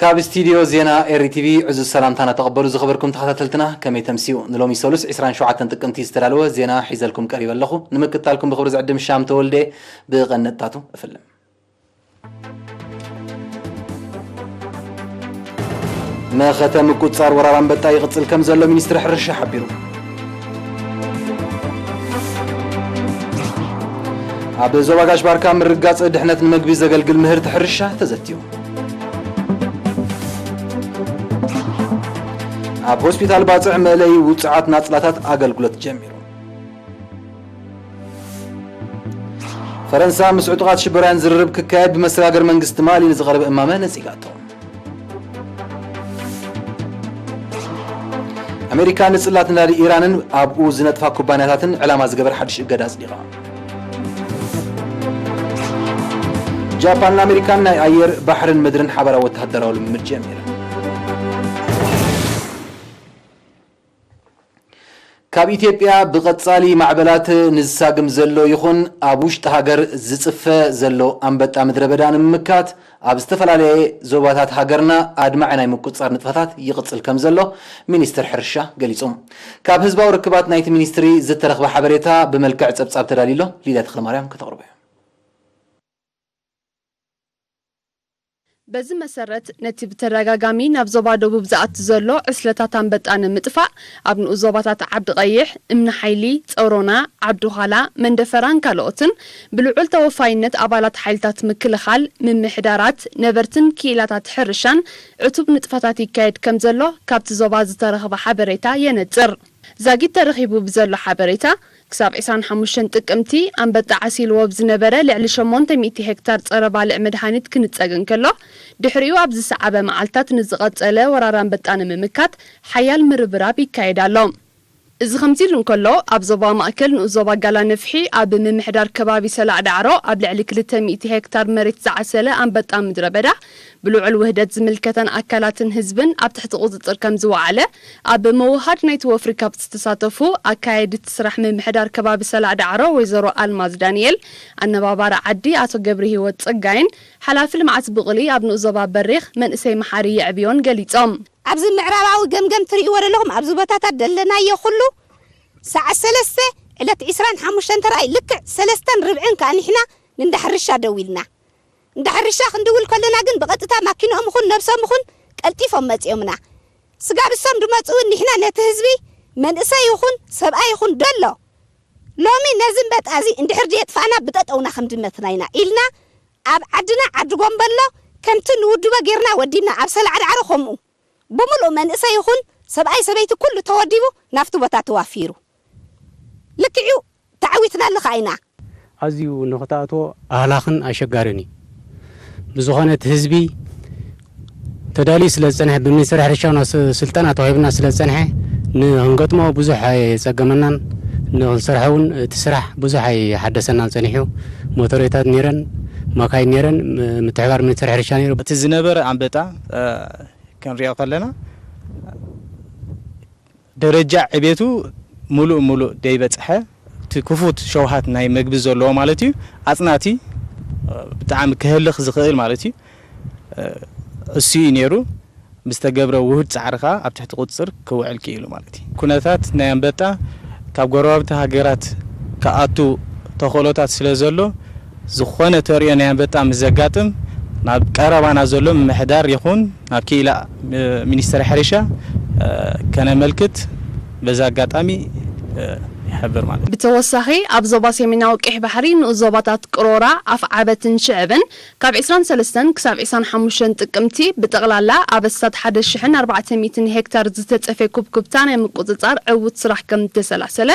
ካብ ስቱድዮ ዜና ኤሪ ቲቪ ዕዙዝ ሰላምታና ተቐበሉ ዝኸበርኩም ተኸታተልትና፣ ከመይ ተምስዩ? ንሎሚ ሰሉስ ዕስራን ሸውዓተን ጥቅምቲ ዝተዳለወ ዜና ሒዘልኩም ቀሪበ ኣለኹ። ንምክትታልኩም ብኽብሪ ዝዕድም ሻም ተወልደ። ብቐነጥታቱ እፍልም። መኸተ ምቁጽጻር ወራር ኣንበጣ ይቕጽል ከም ዘሎ ሚኒስትሪ ሕርሻ ሓቢሩ። ኣብ ዞባ ጋሽ ባርካ ምርጋጽ ድሕነት ንመግቢ ዘገልግል ምህርቲ ሕርሻ ተዘትዩ። ኣብ ሆስፒታል ባጽዕ መእለዪ ውጹዓት ናጽላታት ኣገልግሎት ጀሚሩ። ፈረንሳ ምስ ዕጡቓት ሽበራውያን ዝርርብ ክካየድ ብመሰጋገሪ መንግስቲ ማሊ ንዝቐረበ እማመ ነጺጋቶ። ኣሜሪካ ንጽላት ነዳዲ ኢራንን ኣብኡ ዝነጥፋ ኩባንያታትን ዕላማ ዝገበረ ሓድሽ እገዳ ኣጽዲቓ። ጃፓንን ኣሜሪካን ናይ ኣየር፣ ባሕርን ምድርን ሓባራዊ ወተሃደራዊ ልምምድ ጀሚረን። ካብ ኢትዮጵያ ብቐጻሊ ማዕበላት ንዝሳግም ዘሎ ይኹን ኣብ ውሽጢ ሃገር ዝጽፈ ዘሎ ኣንበጣ ምድረ በዳ ንምምካት ኣብ ዝተፈላለየ ዞባታት ሃገርና ኣድማዒ ናይ ምቁጽጻር ንጥፈታት ይቕጽል ከም ዘሎ ሚኒስትር ሕርሻ ገሊጹ። ካብ ህዝባዊ ርክባት ናይቲ ሚኒስትሪ ዝተረኽበ ሓበሬታ ብመልክዕ ጸብጻብ ተዳልዩ ኣሎ። ሊድያ ተኽለማርያም ከተቕርቦ እያ። በዚ መሰረት፣ ነቲ ብተደጋጋሚ ናብ ዞባ ደቡብ ዝኣቱ ዘሎ ዕስለታት ኣንበጣ ንምጥፋእ፣ ኣብ ንኡስ ዞባታት ዓዲ ቀይሕ፣ እምኒ ሓይሊ፣ ጸውሮና፣ ዓዲ ዃላ፣ መንደፈራን ካልኦትን ብልዑል ተወፋይነት ኣባላት ሓይልታት ምክልኻል፣ ምምሕዳራት፣ ነበርትን ክኢላታት ሕርሻን ዕቱብ ንጥፈታት ይካየድ ከም ዘሎ ካብቲ ዞባ ዝተረኽበ ሓበሬታ የነጽር። ዛጊት ተረኺቡ ብዘሎ ሓበሬታ፣ ክሳብ ዕስራን ሓሙሽተን ጥቅምቲ ኣንበጣ ዓሲልዎ ብዝነበረ ልዕሊ ሸሞንተ ሚእቲ ሄክታር ጸረ ባልዕ መድሃኒት ክንጸግ እንከሎ፣ ድሕሪኡ ኣብ ዝሰዓበ መዓልታት ንዝቐጸለ ወራር ኣንበጣ ንምምካት ሓያል ምርብራብ ይካየድ ኣሎ። እዚ ከምዚ ኢሉ እንከሎ፣ ኣብ ዞባ ማእከል ንኡስ ዞባ ጋላ ነፍሒ ኣብ ምምሕዳር ከባቢ ሰላዕ ዳዕሮ ኣብ ልዕሊ ክልተ ሚእቲ ሄክታር መሬት ዝዓሰለ ኣንበጣ ምድረ በዳ ብልዑል ውህደት ዝምልከተን ኣካላትን ህዝብን ኣብ ትሕቲ ቁጽጽር ከም ዝወዓለ ኣብ ምውሃድ ናይቲ ወፍሪ ካብ ዝተሳተፉ ኣካየድቲ ስራሕ ምምሕዳር ከባቢ ሰላዕ ዳዕሮ ወይዘሮ ኣልማዝ ዳንኤል፣ ኣነባባሪ ዓዲ ኣቶ ገብረ ህይወት ጸጋይን ሓላፊ ልምዓት ብቕሊ ኣብ ንኡስ ዞባ በሪኽ መንእሰይ መሓሪ የዕብዮን ገሊጾም። ኣብዚ ምዕራባዊ ገምገም ትርእይዎ ዘለኹም ኣብዚ ቦታታት ዘለናዮ ኩሉ ሰዓት ሰለስተ ዕለት ዕስራን ሓሙሽተን ተራእይ ልክዕ ሰለስተን ርብዕን ከኣ ንሕና ንንዳ ሕርሻ ደው ኢልና። እንዳ ሕርሻ ክንድውል ከለና ግን ብቐጥታ ማኪንኦም ይኹን ነብሶም ይኹን ቀልጢፎም መጺኦምና። ስጋብ እሶም ድመጹ እውን ንሕና ነቲ ህዝቢ መንእሰይ ይኹን ሰብኣይ ይኹን ደሎ ሎሚ ነዚ እምበጣ እዚ እንድሕር ድየጥፋእና ብጠጠውና ከም ድመትና ኢና ኢልና ኣብ ዓድና ዓዲ ጎምበሎ ከምቲ ንውድቦ ጌርና ወዲብና ኣብ ሰላዕ ዳዕሮ ከምኡ ብምሉእ መንእሰይ ይኹን ሰብኣይ ሰበይቲ ኩሉ ተወዲቡ ናብቲ ቦታ ተዋፊሩ። ልክዕዩ ተዓዊትና ኣለኻ ኢና። ኣዝዩ ንኽትኣትዎ ኣህላኽን ኣሸጋርን እዩ። ብዝኾነ እቲ ህዝቢ ተዳልዩ ስለ ዝጸንሐ፣ ብሚኒስትሪ ሕርሻ እውን ስ-፣ ስልጠና ተዋሂብና ስለ ዝጸንሐ፣ ንኽንገጥሞ ብዙሕ ኣየጸገመናን፣ ንኽንሰርሖ እውን እቲ ስራሕ ብዙሕ ኣይሓደሰናን ጸኒሑ። ሞተሬታት ነይረን፣ መካይን ነይረን፣ ም-፣ ምትሕባር ሚኒስትሪ ሕርሻ ነይሩ። እቲ ዝነበረ ኣንበጣ፣ እ፣ ክንሪኦ ከለና፣ ደረጃ ዕቤቱ ሙሉእ ሙሉእ ደይበጽሐ፣ እቲ ክፉት ሸውሃት ናይ መግቢ ዘለዎ ማለት እዩ። ኣጽናቲ፣ እ፣ ብጣዕሚ ክህልኽ ዝኽእል ማለት እዩ። እ፣ እሱ እዩ ነይሩ። ምስ ተገብረ ውሁድ ጻዕሪ ከኣ ኣብ ትሕቲ ቁጽጽር ክውዕል ክኢሉ ማለት እዩ። ኩነታት ናይ ኣንበጣ ካብ ጎረባብቲ ሃገራት ክኣቱ ተኽእሎታት ስለ ዘሎ፣ ዝኾነ ተርእዮ ናይ ኣንበጣ ምስ ዘጋጥም፣ ናብ ቀረባና ዘሎ ምምሕዳር ይኹን ናብ ክኢላ፣ እ፣ ሚኒስትሪ ሕርሻ፣ እ፣ ከነመልክት በዚ ኣጋጣሚ፣ እ፣ ይሕብር ማለት እዩ። ብተወሳኺ፣ ኣብ ዞባ ሰሜናዊ ቀይሕ ባሕሪ ንኡስ ዞባታት ቅሮራ፣ ኣፍዓበትን ሽዕብን ካብ ዕስራን ሰለስተን ክሳብ ዕስራን ሓሙሽተን ጥቅምቲ ብጠቕላላ ኣብ ኣስታት ሓደ ሽሕን ኣርባዕተ ሚእትን ሄክታር ዝተጸፈየ ኩብኩብታ ናይ ምቁጽጻር ዕዉት ስራሕ ከም እተሰላሰለ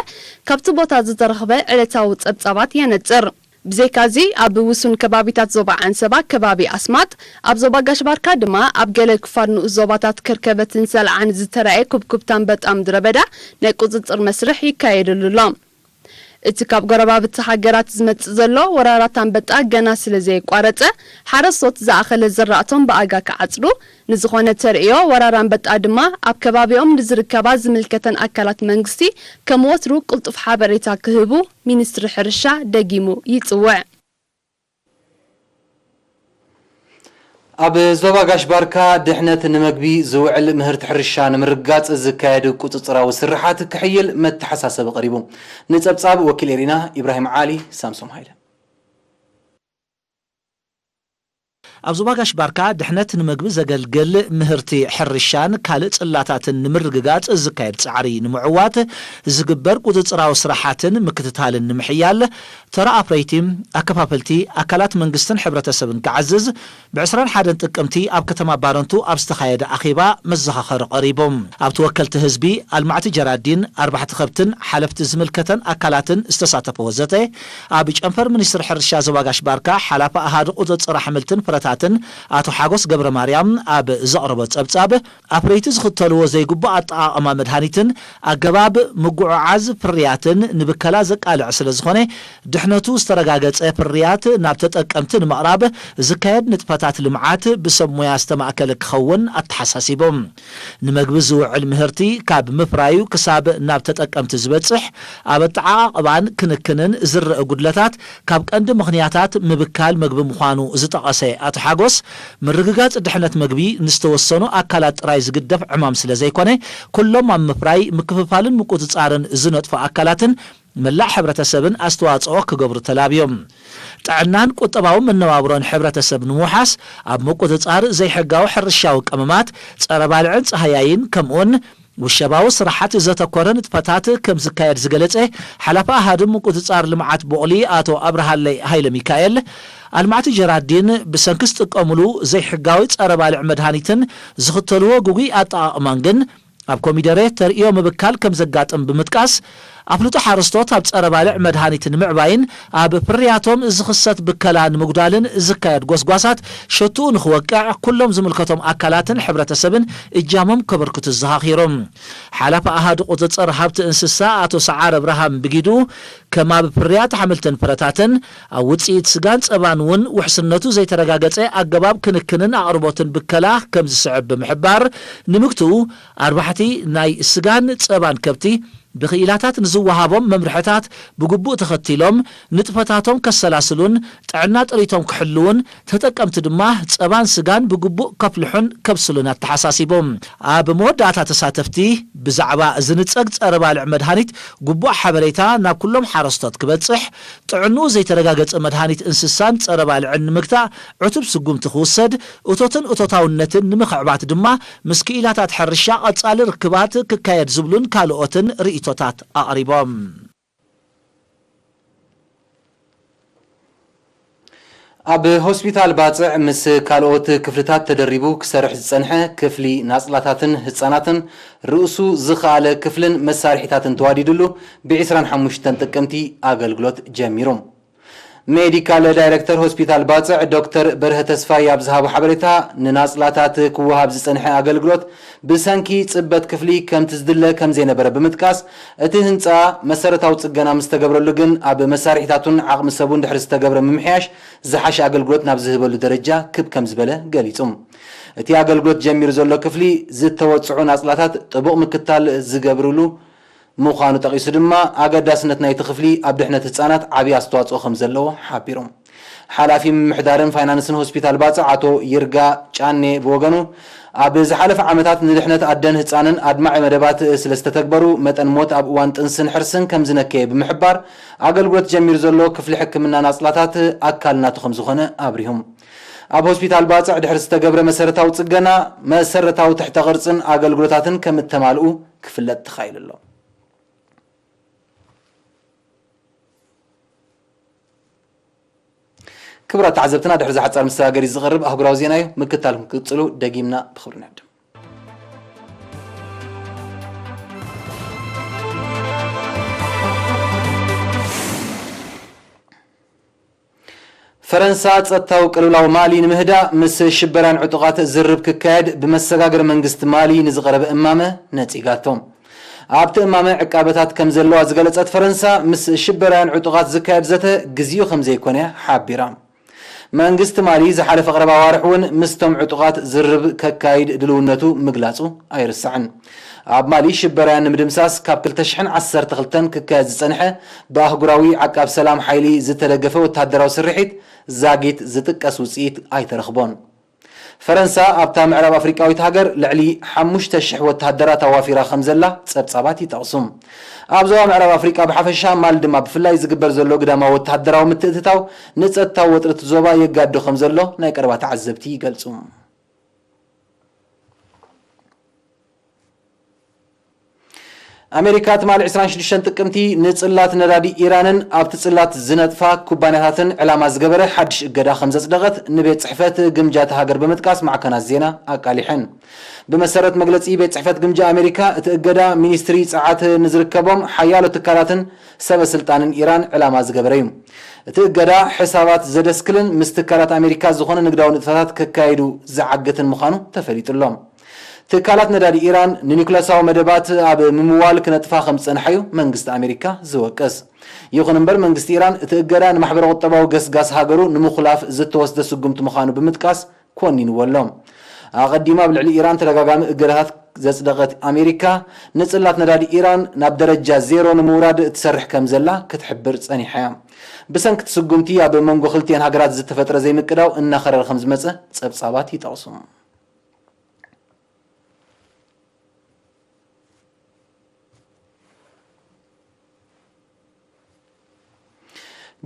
ካብቲ ቦታ ዝተረኽበ ዕለታዊ ጸብጻባት የነጽር። ብዘይካዚ፣ ኣብ ውሱን ከባቢታት ዞባ ዓንሰባ፣ ከባቢ ኣስማጥ፣ ኣብ ዞባ ጋሽ ባርካ ድማ ኣብ ገለ ክፋል ንኡስ ዞባታት ከርከበትን ሰልዓን ዝተራእየ ኩብኩብታ ኣንበጣ ምድረ በዳ ናይ ቁጽጽር መስርሕ ይካየደሉ ኣሎ። እቲ ካብ ጎረባብቲ ሃገራት ዝመጽእ ዘሎ ወራራት ኣንበጣ ገና ስለ ዘየቋረጸ፣ ሓረስቶት ዝኣኸለ ዝራእቶም ብኣጋ ክዓጽዱ፣ ንዝኾነ ተርእዮ ወራር ኣንበጣ ድማ ኣብ ከባቢኦም ንዝርከባ ዝምልከተን ኣካላት መንግስቲ ከም ወትሩ ቅልጡፍ ሓበሬታ ክህቡ ሚኒስትሪ ሕርሻ ደጊሙ ይጽውዕ። ኣብ ዞባ ጋሽ ባርካ ድሕነት ንመግቢ ዝውዕል ምህርቲ ሕርሻ ንምርግጋጽ ዝካየድ ቁጽጽራዊ ስርሓት ክሕይል መተሓሳሰቢ ቀሪቡ። ንጸብጻብ ወኪል ኤሪና ኢብራሂም ዓሊ፣ ሳምሶም ሃይለ። ኣብ ዞባ ጋሽ ባርካ ድሕነት ንመግቢ ዘገልግል ምህርቲ ሕርሻን ካልእ ጽላታትን ንምርግጋጽ ዝካየድ ጻዕሪ ንምዕዋት ዝግበር ቁጽጽራዊ ስራሓትን ምክትታልን ንምሕያል ተራ ኣፍረይቲ፣ ኣከፋፈልቲ፣ ኣካላት መንግስትን ሕብረተሰብን ክዓዝዝ ብዕስራን ሓደን ጥቅምቲ ኣብ ከተማ ባረንቱ ኣብ ዝተኻየደ ኣኼባ መዘኻኸሪ ቀሪቡ። ኣብ ተወከልቲ ህዝቢ፣ ኣልማዕቲ ጀራዲን፣ ኣርባሕቲ ከብትን ሓለፍቲ ዝምልከተን ኣካላትን ዝተሳተፈ ወዘተ፣ ኣብ ጨንፈር ሚኒስትሪ ሕርሻ ዞባ ጋሽ ባርካ ሓላፊ ኣሃዱ ቁጽጽር ኣሕምልትን ፍረታትን ኣቶ ሓጎስ ገብረ ማርያም ኣብ ዘቕረቦ ጸብጻብ፣ ኣፍረይቲ ዝኽተልዎ ዘይግቡእ ኣጠቓቕማ መድሃኒትን ኣገባብ ምጉዕዓዝ ፍርያትን ንብከላ ዘቃልዕ ስለ ዝኾነ፣ ድሕነቱ ዝተረጋገጸ ፍርያት ናብ ተጠቀምቲ ንምቕራብ ዝካየድ ንጥፈታት ልምዓት ብሰብ ሞያ ዝተማእከለ ክኸውን ኣተሓሳሲቦም። ንመግቢ ዝውዕል ምህርቲ ካብ ምፍራዩ ክሳብ ናብ ተጠቀምቲ ዝበጽሕ፣ ኣብ ኣጠዓቓቕባን ክንክንን ዝረአ ጉድለታት ካብ ቀንዲ ምኽንያታት ምብካል መግቢ ምዃኑ ዝጠቐሰ ኣቶ ሓጎስ፣ ምርግጋጽ ድሕነት መግቢ ንዝተወሰኑ ኣካላት ጥራይ ዝግደፍ ዕማም ስለ ዘይኮነ፣ ኩሎም ኣብ ምፍራይ፣ ምክፍፋልን ምቁጽጻርን ዝነጥፉ ኣካላትን መላእ ሕብረተሰብን ኣስተዋጽኦ ክገብሩ ተላብዮም። ጥዕናን ቁጠባዊ መነባብሮን ሕብረተሰብ ንምውሓስ፣ ኣብ ምቁጽጻር ዘይሕጋዊ ሕርሻዊ ቀመማት፣ ጸረ ባልዕን ጸሃያይን፣ ከምኡውን ውሸባዊ ስራሓት ዘተኮረ ንጥፈታት ከም ዝካየድ ዝገለጸ ሓላፊ ኣሃዱ ምቁጽጻር ልምዓት ቡቕሊ ኣቶ ኣብርሃለይ ሃይለ ሚካኤል፣ ኣልማዕቲ ጀራዲን ብሰንኪ ዝጥቀምሉ ዘይሕጋዊ ጸረ ባልዕ መድሃኒትን ዝኽተልዎ ግጉይ ኣጠቓቕማን ግን ኣብ ኮሚደረ ተርእዮ ምብካል ከም ዘጋጥም ብምጥቃስ፣ ኣፍልጦ ሓረስቶት ኣብ ጸረ ባልዕ መድሃኒት ንምዕባይን ኣብ ፍርያቶም ዝኽሰት ብከላ ንምጉዳልን ዝካየድ ጎስጓሳት ሸትኡ ንኽወቅዕ ኩሎም ዝምልከቶም ኣካላትን ሕብረተሰብን እጃሞም ከበርክቱ ዘኻኺሮም። ሓላፊ ኣሃዱ ቁጽጽር ሃብቲ እንስሳ ኣቶ ሰዓር ኣብርሃም ብጊዱ፣ ከም ኣብ ፍርያት ኣሕምልትን ፍረታትን፣ ኣብ ውጽኢት ስጋን ጸባን እውን ውሕስነቱ ዘይተረጋገጸ ኣገባብ ክንክንን ኣቕርቦትን ብከላ ከም ዝስዕብ ብምሕባር፣ ንምግትኡ ኣርባሕቲ ናይ ስጋን ጸባን ከብቲ ብኽኢላታት ንዝወሃቦም መምርሕታት ብግቡእ ተኸቲሎም ንጥፈታቶም ከሰላስሉን ጥዕና ጥሪቶም ክሕልውን፣ ተጠቀምቲ ድማ ጸባን ስጋን ብግቡእ ከፍልሑን ከብስሉን ኣተሓሳሲቡ። ኣብ መወዳእታ ተሳተፍቲ ብዛዕባ ዝንጸግ ጸረ ባልዕ መድሃኒት ግቡእ ሓበሬታ ናብ ኩሎም ሓረስቶት ክበጽሕ፣ ጥዕንኡ ዘይተረጋገጸ መድሃኒት እንስሳን ጸረ ባልዕን ንምግታእ ዕቱብ ስጉምቲ ክውሰድ፣ እቶትን እቶታውነትን ንምኽዕባት ድማ ምስ ክኢላታት ሕርሻ ቀጻሊ ርክባት ክካየድ ዝብሉን ካልኦትን ርእይቶታት ኣቕሪቦም። ኣብ ሆስፒታል ባጽዕ ምስ ካልኦት ክፍልታት ተደሪቡ ክሰርሕ ዝጸንሐ ክፍሊ ናጽላታትን ህጻናትን ርእሱ ዝኸኣለ ክፍልን መሳርሒታትን ተዋዲድሉ ብ ዕስራን ሓሙሽተን ጥቅምቲ ኣገልግሎት ጀሚሩ። ሜዲካል ዳይሬክተር ሆስፒታል ባጽዕ ዶክተር በርሀ ተስፋይ ኣብ ዝሃቦ ሓበሬታ፣ ንናጽላታት ክወሃብ ዝጸንሐ ኣገልግሎት ብሰንኪ ጽበት ክፍሊ ከምቲ ዝድለ ከም ዘይነበረ ብምጥቃስ፣ እቲ ህንጻ መሰረታዊ ጽገና ምስ ተገብረሉ ግን ኣብ መሳርሒታቱን ዓቕሚ ሰቡን ድሕሪ ዝተገብረ ምምሕያሽ ዝሓሸ ኣገልግሎት ናብ ዝህበሉ ደረጃ ክብ ከም ዝበለ ገሊጹ። እቲ ኣገልግሎት ጀሚሩ ዘሎ ክፍሊ ዝተወጽዑ ናጽላታት ጥቡቕ ምክታል ዝገብርሉ ምዃኑ ጠቒሱ ድማ፣ ኣገዳስነት ናይቲ ክፍሊ ኣብ ድሕነት ህጻናት ዓቢ ኣስተዋጽኦ ከም ዘለዎ ሓቢሩ። ሓላፊ ምምሕዳርን ፋይናንስን ሆስፒታል ባጽዕ ኣቶ ይርጋ ጫኔ ብወገኑ፣ ኣብ ዝሓለፈ ዓመታት ንድሕነት ኣደን ህጻንን ኣድማዒ መደባት ስለ ዝተተግበሩ፣ መጠን ሞት ኣብ እዋን ጥንስን ሕርስን ከም ዝነከየ ብምሕባር፣ ኣገልግሎት ጀሚሩ ዘሎ ክፍሊ ሕክምና ናጽላታት ኣካል ናቱ ከም ዝኾነ ኣብሪሁ። ኣብ ሆስፒታል ባጽዕ ድሕሪ ዝተገብረ መሰረታዊ ጽገና፣ መሰረታዊ ትሕተ ቅርጽን ኣገልግሎታትን ከም እተማልኡ ክፍለጥ ተኻኢሉ ኣሎ። ክቡራት ተዓዘብትና፣ ድሕሪ እዚ ሓጻር መሰጋገሪ ዝቐርብ ኣህጉራዊ ዜና እዩ። ምክታልኩም ክቅጽሉ ደጊምና ብኽብሪ ንዕድም። ፈረንሳ ጸጥታዊ ቅልውላው ማሊ ንምህዳእ ምስ ሽበራን ዕጡቓት ዝርርብ ክካየድ ብመሰጋገሪ መንግስቲ ማሊ ንዝቐረበ እማመ ነጺጋቶ። ኣብቲ እማመ ዕቃበታት ከም ዘለዋ ዝገለጸት ፈረንሳ፣ ምስ ሽበራን ዕጡቓት ዝካየድ ዘተ ግዜኡ ከም ዘይኮነ ሓቢራ። መንግስቲ ማሊ ዝሓለፈ ቀረባ ኣዋርሕ እውን ምስቶም ዕጡቓት ዝርርብ ከካይድ ድልውነቱ ምግላጹ ኣይርሳዕን። ኣብ ማሊ ሽበራውያን ንምድምሳስ ካብ ክልተ ሽሕን ዓሰርተ ክልተን ክካየድ ዝጸንሐ ብኣህጉራዊ ዓቃብ ሰላም ሓይሊ ዝተደገፈ ወተሃደራዊ ስርሒት ዛጊት ዝጥቀስ ውጽኢት ኣይተረኽቦን። ፈረንሳ ኣብታ ምዕራብ ኣፍሪቃዊት ሃገር ልዕሊ ሓሙሽተ ሽሕ ወተሃደራት ኣዋፊራ ከም ዘላ ጸብጻባት ይጠቕሱ። ኣብ ዞባ ምዕራብ ኣፍሪቃ ብሓፈሻ፣ ማል ድማ ብፍላይ ዝግበር ዘሎ ግዳማዊ ወተሃደራዊ ምትእትታው ንጸጥታዊ ወጥሪ እቲ ዞባ የጋድዶ ከም ዘሎ ናይ ቀረባ ተዓዘብቲ ይገልጹ። ኣሜሪካ ትማሊ ዕስራን ሽዱሽተን ጥቅምቲ ንጽላት ነዳዲ ኢራንን ኣብቲ ጽላት ዝነጥፋ ኩባንያታትን ዕላማ ዝገበረ ሓድሽ እገዳ ከም ዘጽደቐት ንቤት ጽሕፈት ግምጃ እታ ሃገር ብምጥቃስ ማዕከናት ዜና ኣቃሊሐን። ብመሰረት መግለጺ ቤት ጽሕፈት ግምጃ ኣሜሪካ፣ እቲ እገዳ ሚኒስትሪ ጸዓት ንዝርከቦም ሓያሎ ትካላትን ሰበ ስልጣንን ኢራን ዕላማ ዝገበረ እዩ። እቲ እገዳ ሕሳባት ዘደስክልን ምስ ትካላት ኣሜሪካ ዝኾነ ንግዳዊ ንጥፈታት ከካይዱ ዝዓግትን ምዃኑ ተፈሊጡ ኣሎ። ትካላት ነዳዲ ኢራን ንኒኩለሳዊ መደባት ኣብ ምምዋል ክነጥፋ ከም ዝጸንሓ እዩ መንግስቲ ኣሜሪካ ዝወቅስ። ይኹን እምበር፣ መንግስቲ ኢራን እቲ እገዳ ንማሕበረ ቁጠባዊ ገስጋስ ሃገሩ ንምኹላፍ ዝተወስደ ስጉምቲ ምዃኑ ብምጥቃስ ኮኒንዎ ኣሎ። ኣቐዲሙ ኣብ ልዕሊ ኢራን ተደጋጋሚ እገዳታት ዘጽደቐት ኣሜሪካ፣ ንጽላት ነዳዲ ኢራን ናብ ደረጃ ዜሮ ንምውራድ ትሰርሕ ከም ዘላ ክትሕብር ጸኒሓ እያ። ብሰንኪ እቲ ስጉምቲ፣ ኣብ መንጎ ክልቲኤን ሃገራት ዝተፈጥረ ዘይምቅዳው እናኸረረ ከም ዝመጸ ጸብጻባት ይጠቕሱ።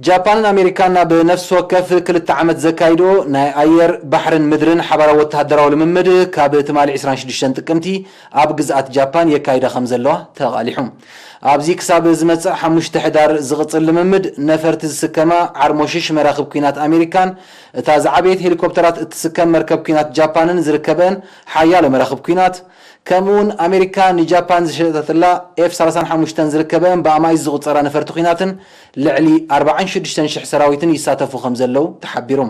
ጃፓንን ኣሜሪካን ናብ ነፍሲ ወከፍ ክልተ ዓመት ዘካይዶ ናይ ኣየር፣ ባሕርን ምድርን ሓባራዊ ወተሃደራዊ ልምምድ ካብ ትማሊ ዕስራን ሽዱሽተን ጥቅምቲ ኣብ ግዝኣት ጃፓን የካይዳ ከም ዘለዋ ተቓሊሑ። ኣብዚ ክሳብ ዝመጽእ ሓሙሽተ ሕዳር ዝቕጽል ልምምድ፣ ነፈርቲ ዝስከማ ዓርሞሽሽ መራኽብ ኲናት ኣሜሪካን እታ ዝዓበየት ሄሊኮፕተራት እትስከም መርከብ ኲናት ጃፓንን ዝርከበን ሓያሎ መራኽብ ኲናት፣ ከምኡውን ኣሜሪካ ንጃፓን ዝሸጠትላ ኤፍ ሰላሳን ሓሙሽተን ዝርከበን ብኣማኢት ዝቑጸራ ነፈርቲ ኲናትን ልዕሊ ኣርባዓን ሽዱሽተን ሽሕ ሰራዊትን ይሳተፉ ከም ዘለዉ ተሓቢሩ።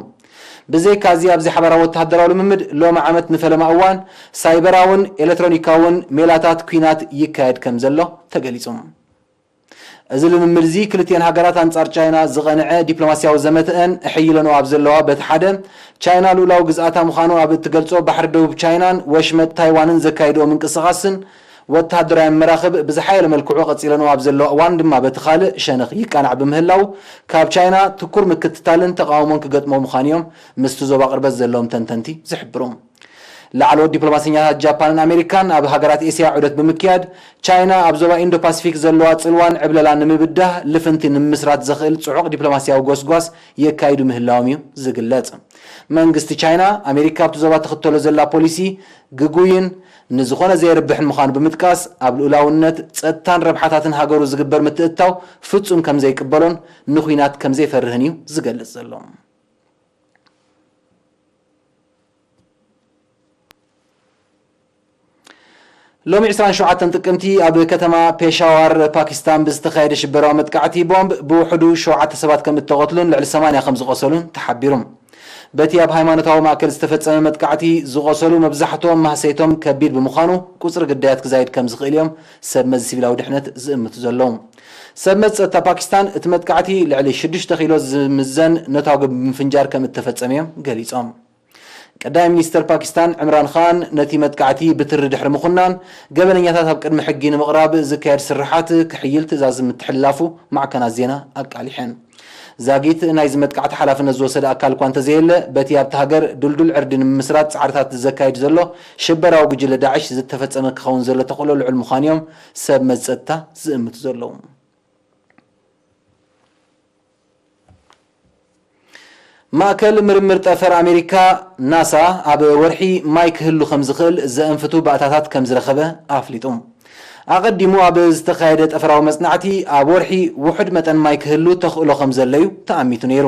ብዘይካዚ፣ ኣብዚ ሓባራዊ ወተሃደራዊ ልምምድ ሎሚ ዓመት ንፈለማ እዋን ሳይበራውን ኤሌክትሮኒካውን ሜላታት ኲናት ይካየድ ከም ዘሎ ተገሊጹ። እዚ ልምምድ እዚ ክልቲኤን ሃገራት ኣንጻር ቻይና ዝቐንዐ ዲፕሎማስያዊ ዘመተአን እሕይለንኦ ኣብ ዘለዋ፣ በቲ ሓደ፣ ቻይና ልኡላዊ ግዝኣታ ምዃኑ ኣብ እትገልጾ ባሕሪ ደቡብ ቻይናን ወሽመጥ ታይዋንን ዘካይድኦ ምንቅስቓስን ወተሃደራውያን መራኽብ ብዝሓየለ መልክዑ ቀጺለንኦ ኣብ ዘለዋ እዋን ድማ፣ በቲ ካልእ ሸነኽ ይቃናዕ ብምህላው፣ ካብ ቻይና ትኩር ምክትታልን ተቓውሞን ክገጥሞ ምዃኑ እዮም ምስቲ ዞባ ቅርበት ዘለዎም ተንተንቲ ዝሕብሩ። ላዕለዎት ዲፕሎማሰኛታት ጃፓንን ኣሜሪካን ኣብ ሃገራት ኤስያ ዑደት ብምክያድ፣ ቻይና ኣብ ዞባ ኢንዶ ፓሲፊክ ዘለዋ ጽልዋን ዕብለላን ንምብዳህ ልፍንቲ ንምምስራት ዘኽእል ጽዑቕ ዲፕሎማስያዊ ጎስጓስ የካይዱ ምህላዎም እዩ ዝግለጽ። መንግስቲ ቻይና፣ ኣሜሪካ ኣብቲ ዞባ ትኽተሎ ዘላ ፖሊሲ ግጉይን ንዝኾነ ዘየርብሕን ምዃኑ ብምጥቃስ፣ ኣብ ልኡላውነት፣ ጸጥታን ረብሓታትን ሃገሩ ዝግበር ምትእትታው ፍጹም ከም ዘይቅበሎን ንኹናት ከም ዘይፈርህን እዩ ዝገልጽ ዘሎ። ሎሚ ዕስራን ሸውዓተን ጥቅምቲ ኣብ ከተማ ፔሻዋር ፓኪስታን ብዝተኻየደ ሽበራዊ መጥቃዕቲ ቦምብ ብውሕዱ ሸውዓተ ሰባት ከም እተቐትሉን ልዕሊ ሰማንያ ከም ዝቖሰሉን ተሓቢሩ። በቲ ኣብ ሃይማኖታዊ ማእከል ዝተፈጸመ መጥቃዕቲ ዝቖሰሉ መብዛሕትኦም ማህሰይቶም ከቢድ ብምዃኑ፣ ቁጽሪ ግዳያት ክዛይድ ከም ዝኽእል እዮም ሰብ መዚ ሲቪላዊ ድሕነት ዝእምቱ ዘለዉ። ሰብ መዚ ጸጥታ ፓኪስታን፣ እቲ መጥቃዕቲ ልዕሊ ሽዱሽተ ኪሎ ዝምዘን ነታጒ ብምፍንጃር ከም እተፈጸመ እዮም ገሊጾም። ቀዳማይ ሚኒስተር ፓኪስታን ዕምራን ኻን፣ ነቲ መጥቃዕቲ ብትሪ ድሕሪ ምኹናን፣ ገበነኛታት ኣብ ቅድሚ ሕጊ ንምቕራብ ዝካየድ ስርሓት ክሕይል ትእዛዝ ምትሕልላፉ ማዕከናት ዜና ኣቃሊሐን። ዛጊት ናይዚ መጥቃዕቲ ሓላፍነት ዝወሰደ ኣካል እኳ እንተዘየለ፣ በቲ ኣብቲ ሃገር ድልዱል ዕርዲ ንምምስራት ጻዕርታት ዘካይድ ዘሎ ሽበራዊ ጉጅለ ዳዕሽ ዝተፈጸመ ክኸውን ዘሎ ተኽእሎ ልዑል ምዃኑ እዮም ሰብ መዚ ጸጥታ ዝእምቱ ዘለዉ። ማእከል ምርምር ጠፈር ኣሜሪካ፣ ናሳ፣ ኣብ ወርሒ ማይ ክህሉ ከም ዝኽእል ዘእንፍቱ ባእታታት ከም ዝረኸበ ኣፍሊጡ። ኣቐዲሙ ኣብ ዝተኻየደ ጠፈራዊ መጽናዕቲ፣ ኣብ ወርሒ ውሑድ መጠን ማይ ክህሉ ተኽእሎ ከም ዘሎ እዩ ተኣሚቱ ነይሩ።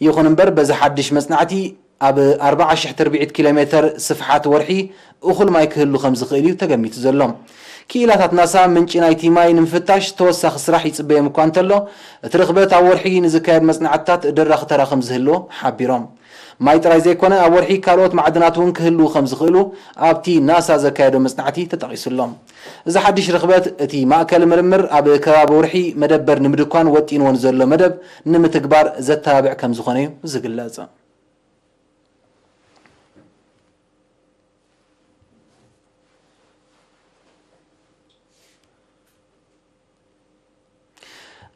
ይኹን እምበር፣ በዚ ሓድሽ መጽናዕቲ፣ ኣብ ኣርባዓ ሽሕ ትርብዒት ኪሎ ሜተር ስፍሓት ወርሒ እኹል ማይ ክህሉ ከም ዝኽእል እዩ ተገሚቱ ዘሎ። ክኢላታት ናሳ፣ ምንጪ ናይቲ ማይ ንምፍታሽ ተወሳኺ ስራሕ ይጽበዮም እኳ እንተሎ፣ እቲ ርኽበት ኣብ ወርሒ ንዝካየድ መጽናዕትታት ደራኺ ተራ ከም ዝህልዎ ሓቢሮም። ማይ ጥራይ ዘይኮነ፣ ኣብ ወርሒ ካልኦት ማዕድናት እውን ክህልዉ ከም ዝኽእሉ ኣብቲ ናሳ ዘካየዶ መጽናዕቲ ተጠቒሱ ኣሎ። እዚ ሓድሽ ርኽበት፣ እቲ ማእከል ምርምር ኣብ ከባቢ ወርሒ መደበር ንምድኳን ወጢንዎ ንዘሎ መደብ ንምትግባር ዘተባብዕ ከም ዝኾነ እዩ ዝግለጽ።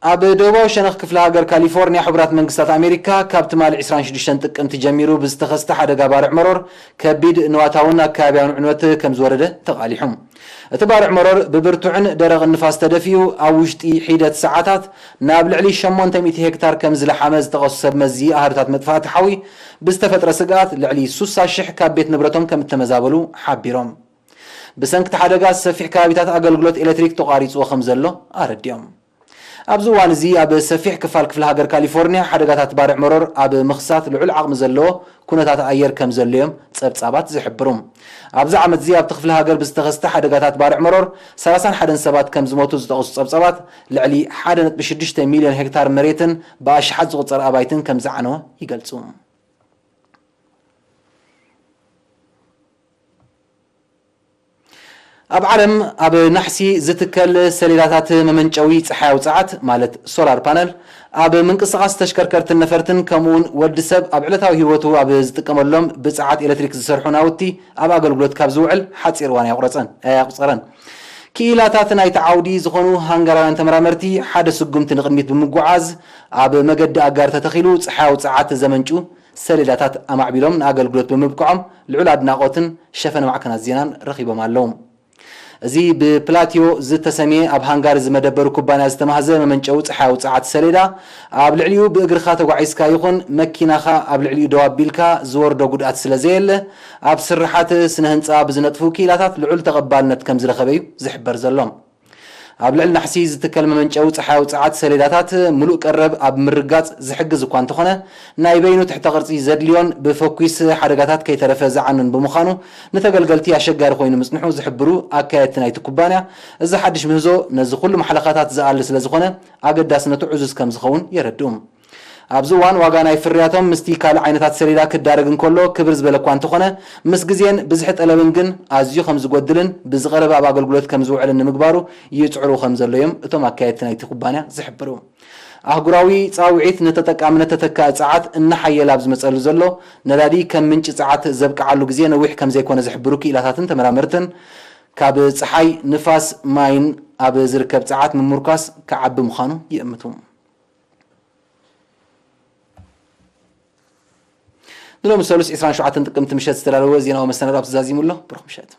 ኣብ ደቡባዊ ሸነኽ ክፍለ ሃገር ካሊፎርኒያ፣ ሕቡራት መንግስታት ኣሜሪካ ካብ ትማሊ ዕስራን ሽዱሽተን ጥቅምቲ ጀሚሩ ብዝተኸስተ ሓደጋ ባርዕ መሮር ከቢድ ንዋታውን ኣከባቢያውን ዕንወት ከም ዝወረደ ተቓሊሑ። እቲ ባርዕ መሮር ብብርቱዕን ደረቕን ንፋስ ተደፊኡ፣ ኣብ ውሽጢ ሒደት ሰዓታት ናብ ልዕሊ ሸሞንተ ሚእቲ ሄክታር ከም ዝለሓመ ዝጠቐሱ ሰብ መዚ ኣሃዱታት መጥፋእቲ ሓዊ፣ ብዝተፈጥረ ስግኣት ልዕሊ ሱሳ ሽሕ ካብ ቤት ንብረቶም ከም እተመዛበሉ ሓቢሮም። ብሰንኪ እቲ ሓደጋ፣ ሰፊሕ ከባቢታት ኣገልግሎት ኤሌክትሪክ ተቋሪጽዎ ከም ዘሎ ኣረዲኦም። ኣብዚ እዋን እዚ ኣብ ሰፊሕ ክፋል ክፍለ ሃገር ካሊፎርኒያ ሓደጋታት ባርዕ መሮር ኣብ ምኽሳት ልዑል ዓቕሚ ዘለዎ ኩነታት ኣየር ከም ዘሎ'ዮም ጸብጻባት ዝሕብሩ። ኣብዚ ዓመት እዚ ኣብቲ ክፍለ ሃገር ብዝተኸስተ ሓደጋታት ባርዕ መሮር ሰላሳን ሓደን ሰባት ከም ዝሞቱ ዝጠቕሱ ጸብጻባት፣ ልዕሊ ሓደ ነጥቢ ሽዱሽተ ሚልዮን ሄክታር መሬትን ብኣሽሓት ዝቑጸር ኣባይትን ከም ዝዓነወ ይገልጹ። ኣብ ዓለም ኣብ ናሕሲ ዝትከል ሰሌዳታት መመንጨዊ ጸሓያዊ ጸዓት፣ ማለት ሶላር ፓነል፣ ኣብ ምንቅስቓስ ተሽከርከርትን ነፈርትን፣ ከምኡውን ወዲ ሰብ ኣብ ዕለታዊ ህይወቱ ኣብ ዝጥቀመሎም ብጸዓት ኤሌክትሪክ ዝሰርሑ ናውቲ ኣብ ኣገልግሎት ካብ ዝውዕል ሓጺር እዋን ኣየቑረጸን-፣ ኣየቑጸረን። ክኢላታት ናይቲ ዓውዲ ዝኾኑ ሃንጋራውያን ተመራመርቲ፣ ሓደ ስጉምቲ ንቕድሚት ብምጉዓዝ፣ ኣብ መገዲ ኣጋር ተተኺሉ ጸሓያዊ ጸዓት ዘመንጩ ሰሌዳታት ኣማዕቢሎም ንኣገልግሎት ብምብቅዖም፣ ልዑል ኣድናቖትን ሸፈነ ማዕከናት ዜናን ረኺቦም ኣለዉ። እዚ ብፕላትዮ ዝተሰምየ፣ ኣብ ሃንጋሪ ዝመደበሩ ኩባንያ ዝተማህዘ መመንጨዊ ጸሓያዊ ጸዓት ሰሌዳ፣ ኣብ ልዕሊኡ ብእግርኻ ተጓዒዝካ ይኹን መኪናኻ ኣብ ልዕሊኡ ደው ኣቢልካ ዝወርዶ ጉድኣት ስለ ዘየለ፣ ኣብ ስርሓት ስነ ህንጻ ብዝነጥፉ ክኢላታት ልዑል ተቐባልነት ከም ዝረኸበ እዩ ዝሕበር ዘሎ። ኣብ ልዕሊ ናሕሲ ዝትከል መመንጨዊ ጸሓያዊ ጸዓት ሰሌዳታት ምሉእ ቀረብ ኣብ ምርጋጽ ዝሕግዝ እኳ እንተኾነ፣ ናይ በይኑ ትሕተ ቅርጺ ዘድልዮን ብፈኲስ ሓደጋታት ከይተረፈ ዝዓኑን ብምዃኑ፣ ንተገልገልቲ ኣሸጋሪ ኮይኑ ምጽንሑ ዝሕብሩ ኣካየድቲ ናይቲ ኩባንያ፣ እዚ ሓድሽ ምህዞ ነዚ ኩሉ ማሕለኻታት ዝኣሊ ስለ ዝኾነ፣ ኣገዳስነቱ ዕዙዝ ከም ዝኸውን የረድኡ። ኣብዚ እዋን ዋጋ ናይ ፍርያቶም ምስቲ ካልእ ዓይነታት ሰሌዳ ክዳረግ እንከሎ ክብር ዝበለ እኳ እንተኾነ፣ ምስ ግዜን ብዝሒ ጠለብን ግን ኣዝዩ ከም ዝጎድልን ብዝቐረበ ኣብ ኣገልግሎት ከም ዝውዕልን ንምግባሩ ይጽዕሩ ከም ዘለዮም እቶም ኣካየድቲ ናይቲ ኩባንያ ዝሕብሩ። ኣህጉራዊ ጻውዒት ንተጠቃምነት ተተካኢ ጸዓት እናሓየለ ኣብ ዝመጸሉ ዘሎ፣ ነዳዲ ከም ምንጪ ጸዓት ዘብቅዓሉ ግዜ ነዊሕ ከም ዘይኮነ ዝሕብሩ ክኢላታትን ተመራመርትን፣ ካብ ጸሓይ፣ ንፋስ፣ ማይን ኣብ ዝርከብ ጸዓት ምምርኳስ ክዓቢ ምዃኑ ይእምቱ። ንሎሚ ሰሉስ ዕስራን ሸውዓተን ጥቅምቲ ምሸት ዝተዳለወ ዜናዊ መሰናዶ ኣብ ተዛዚሙ ኣሎ። ብሩኽ ምሸት።